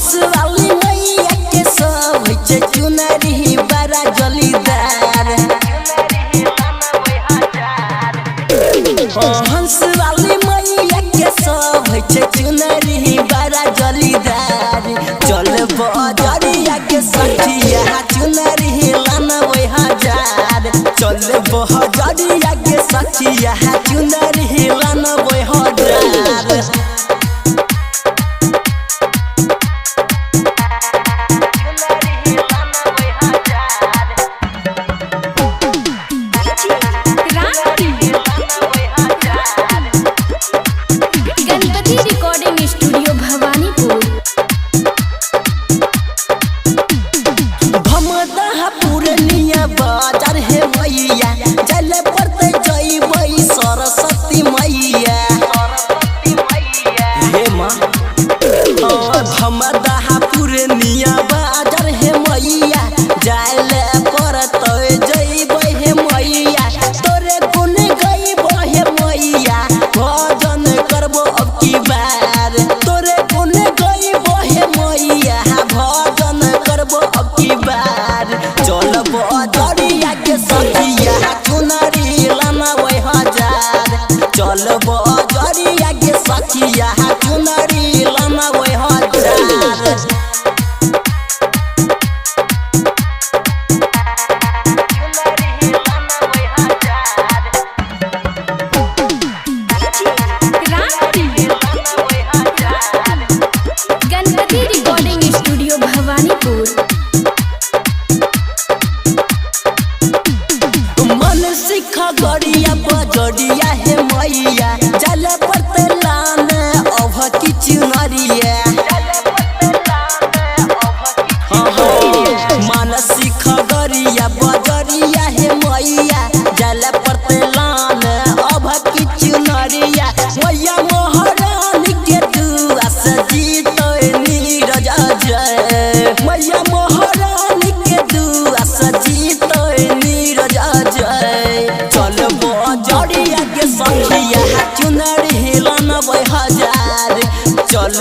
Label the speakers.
Speaker 1: हंस वाली मैया के सब छै चुनरी बड़ा जलीदार। हंस वाली मैया के सब छै चुनरी बड़ा जलीदार। चल बजरिया के सखिया चुनरी लानबै हजार। चल बजरिया के सखिया चुनरी लानबै हजार।
Speaker 2: Ganpati recording studio Bhawanipur.
Speaker 1: भमदहा पूर्णिया बाजार हे मैया, चल पड़ते जइबै सरस्वती मैया। हे माँ, भमदहा पूर्णिया बाजार हे मैया, जाय पड़ते जइबै हे मैया। तोरे गुण गइबो हे मैया, भजन करबो अब की बार। तोरे गुण गइबो हे मैया, भजन करबो अब की बार। चल बजरिया के सखिया चुनरी लानबै हजार। चल बजरिया के सखिया चुनरी लानबै हजार।
Speaker 2: Ganpati recording studio Bhawanipur.
Speaker 1: मन सिख गरिया बजरिया हे मैया, चल पड़ते लान अभ की चुनरिया। मन सिख गरिया बजरिया हे मैया, चल पड़ते लान अभ की चुनरिया। मैया महारानी के दुआ से जीतै नीरज अजय। मैया महारानी के दुआ से जीतै नीरज अजय। चल बजरिया के सखिया चुनरी लानबै हजार। चल